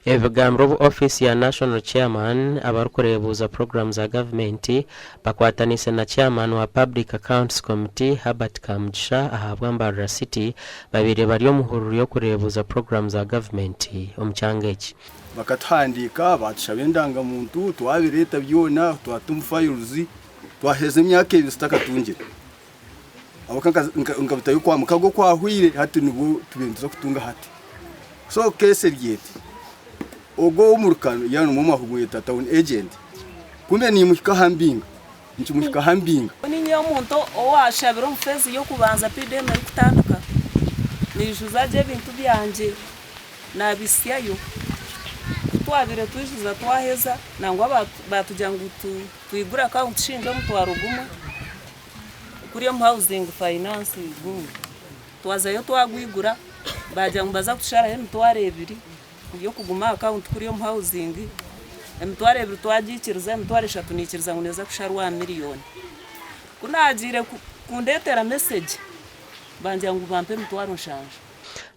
Ebi bigambirwe obu ofiisi ya National Chairman abarikureebuuza puroguraamu za gavumenti bakwataniise na Chairman wa Public Accounts Committee Herbert Kamugisha ahabwa Mbarara City babaire bari omu hururu y'okureebuuza puroguraamu za gavumenti omu kyanga eki. Bakatuhandiika baatushaba endangamuntu twabireeta byona twata omu files twaheza emyaka ebiri tutakatungire. Ahabw'okuba nkabitayo kwa mukago okwahweire hati nibwo tubaire nituza kutunga hati. So case eri eti, ogwo ow'omurukano yaaba nimwo mwakumweta town agent, kumbe niimuhika aha mbinga, nikimuhika aha mbinga. Niinye omuntu owaashabire omu feezi y'okubanza PDM erikutandika, naijuza gye ebintu byangye naabitsyayo. Ku twabaire twijuza twaheza, nangwa baatugira ngu twigure akawunti shingi omutwaro gumwe kuri omu Housing Finance gundi. Twazayo twagwigura, baagira ngu nibaza kutusharaho emitwaro ebiri y'okuguma aha akawunti kuri omu Housing. Emitwaro ebiri twagiikiriza, emitwaro eshatu naikiriza ngu neeza kusharwa aha miriyoni. Ku naagiire kundeetera mesegi, bangira ngu bampe emitwaro nshanju.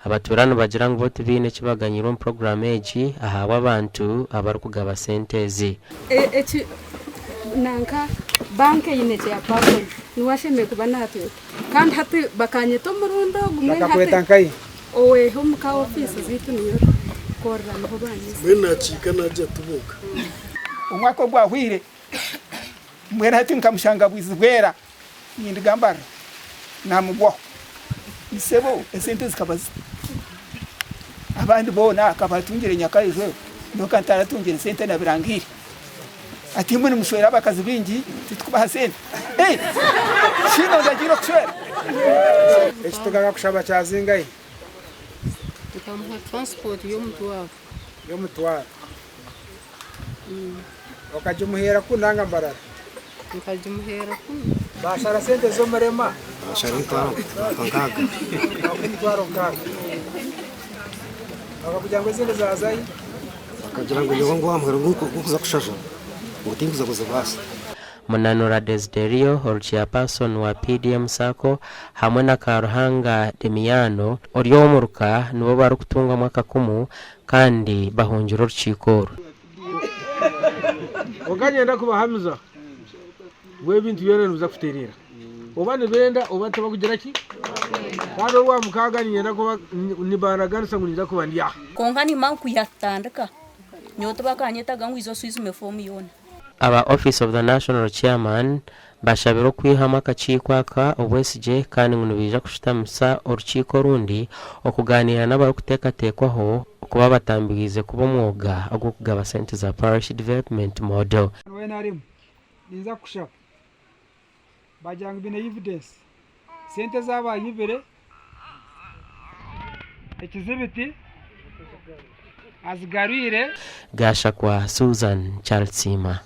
Abatuura nibagira ngu bo tibaine eki baganyirwe omu puroguraamu egi ahabw'abantu abarikugaba sente ezi. Eki nanka bank eine chairperson niwe ashemereire kuba natweta kandi hati bakanyeta omurundi ogu mbwenu hati Bakakweta nkahi? Owehe omuka ofiisi zaitu niyo tukorera niho banyetsire. Mbwenu nakiika nagya tubuuka. Omwaka ogwahweire mbwenu hati nkamushanga Bwizibwera ninduga Mbarara namugwaho isebo esente zikaba zita abandi boona akaba atungire Nyakaijo nyowe ka ntaratungire sente nabirangiire ati imwe nimushwera abakazi baingi titukubaha sente eh shino ndagiire okushwera. Eki tukakushaba kyazingahi? Tukamuha transport y'omutwaro. Y'omutwaro. Okagimuheera ku nanga Mbarara? Nkagimuheera kunu. Baashara sente z'omurema? Baashara emitwaro nkaaga. Emitwaro nkaaga. Bakakugira ngu ezindi zaaza hi? Bakagira ngu nyowe ngu aha muheru gw'okuza kushasha ngu tinkuza kuzibaasa. Munanura Desiderio ori Chairperson wa PDM Sacco hamwe na Karuhanga Demiano ori ow'omuruka nibo barikutungwamu akakumu kandi bahungire orukiiko oru. Kwonka niinyenda kubahamiza ngu ebintu byona nibiza kutereera. Oba nibenda oba tibakugira ki, kandi orwamukaaga niinyenda kuba nibaraganisa ngu niinyija kuba ndi aha. Kwonka nimba nkwiha tutandika, nyowe tibakanyetaga ngu iza oswizume foomu yoona. Aba Office of the National Chairman bashabire okwihamu akakiiko aka obwesigye kandi ngu nibaija kushutamisa orukiiko orundi okuganiira n'abarikuteekateekwaho kuba batambiize kuba omwoga ogw'okugaba sente za Parish Development Model. Weena arimu ninza kukushaba bagira ngu baine evidence sente ezi abayibire ekizibiti azigarwire. Gashakwa Susan Charles Siima.